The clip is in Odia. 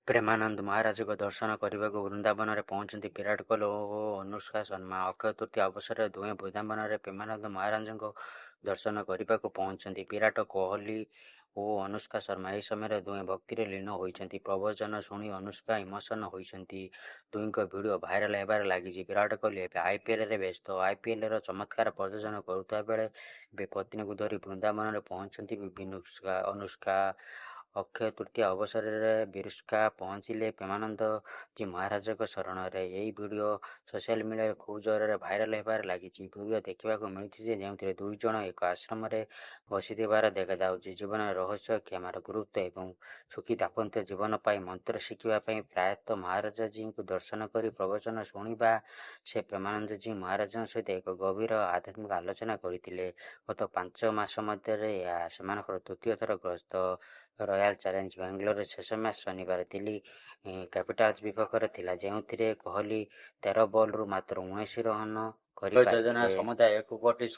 ପ୍ରେମାନନ୍ଦ ମହାରାଜଙ୍କ ଦର୍ଶନ କରିବାକୁ ବୃନ୍ଦାବନରେ ପହଞ୍ଚିଛନ୍ତି ବିରାଟ କୋହଲି ଓ ଅନୁଷ୍କା ଶର୍ମା। ଅକ୍ଷୟ ତୃତୀୟା ଅବସରରେ ଦୁହେଁ ବୃନ୍ଦାବନରେ ପ୍ରେମାନନ୍ଦ ମହାରାଜଙ୍କ ଦର୍ଶନ କରିବାକୁ ପହଞ୍ଚିଛନ୍ତି ବିରାଟ କୋହଲି ଓ ଅନୁଷ୍କା ଶର୍ମା। ଏହି ସମୟରେ ଦୁହେଁ ଭକ୍ତିରେ ଲୀନ ହୋଇଛନ୍ତି। ପ୍ରବଚନ ଶୁଣି ଅନୁଷ୍କା ଇମୋସନାଲ ହୋଇଛନ୍ତି। ଦୁହିଁଙ୍କ ଭିଡିଓ ଭାଇରାଲ ହେବାରେ ଲାଗିଛି। ବିରାଟ କୋହଲି ଏବେ ଆଇପିଏଲରେ ବ୍ୟସ୍ତ। ଆଇପିଏଲରେ ଚମତ୍କାର ପ୍ରଦର୍ଶନ କରୁଥିବା ବେଳେ ଏବେ ପତ୍ନୀଙ୍କୁ ଧରି ବୃନ୍ଦାବନରେ ପହଞ୍ଚିଛନ୍ତି ଅନୁଷ୍କା। ଅକ୍ଷୟ ତୃତୀୟା ଅବସରରେ ବିରୁଷ୍କା ପହଞ୍ଚିଲେ ପ୍ରେମାନନ୍ଦ ଜୀ ମହାରାଜଙ୍କ ଶରଣରେ। ଏହି ଭିଡିଓ ସୋସିଆଲ ମିଡିଆରେ ଖୁବ ଜୋରରେ ଭାଇରାଲ ହେବାରେ ଲାଗିଛି। ଭିଡିଓ ଦେଖିବାକୁ ମିଳିଛି ଯେ, ଯେଉଁଥିରେ ଦୁଇ ଜଣ ଏକ ଆଶ୍ରମରେ ବସିଥିବାର ଦେଖାଯାଉଛି। ଜୀବନର ରହସ୍ୟ, କ୍ଷମାର ଗୁରୁତ୍ୱ ଏବଂ ସୁଖୀ ଦାମ୍ପତ୍ୟ ଜୀବନ ପାଇଁ ମନ୍ତ୍ର ଶିଖିବା ପାଇଁ ପ୍ରାୟତଃ ମହାରାଜ ଜୀଙ୍କୁ ଦର୍ଶନ କରି ପ୍ରବଚନ ଶୁଣିବା ସେ ପ୍ରେମାନନ୍ଦ ଜୀ ମହାରାଜଙ୍କ ସହିତ ଏକ ଗଭୀର ଆଧ୍ୟାତ୍ମିକ ଆଲୋଚନା କରିଥିଲେ। ଗତ 5 ମାସ ମଧ୍ୟରେ ଏହା ସେମାନଙ୍କର ତୃତୀୟ ଥର ଗସ୍ତ। ରୟାଲ ଚ୍ୟାଲେଞ୍ଜର୍ସ ବାଙ୍ଗାଲୋରର ଶେଷ ମ୍ୟାଚ୍ ଶନିବାର ଦିଲ୍ଲୀ କ୍ୟାପିଟାଲ୍ସ ବିପକ୍ଷରେ ଥିଲା, ଯେଉଁଥିରେ କୋହଲି 13 ବଲରୁ ମାତ୍ର 19 ରନ୍ ଯୋଜନାରେ କରିପାରିଥିଲେ। ସମୁଦାୟ 1 କୋଟି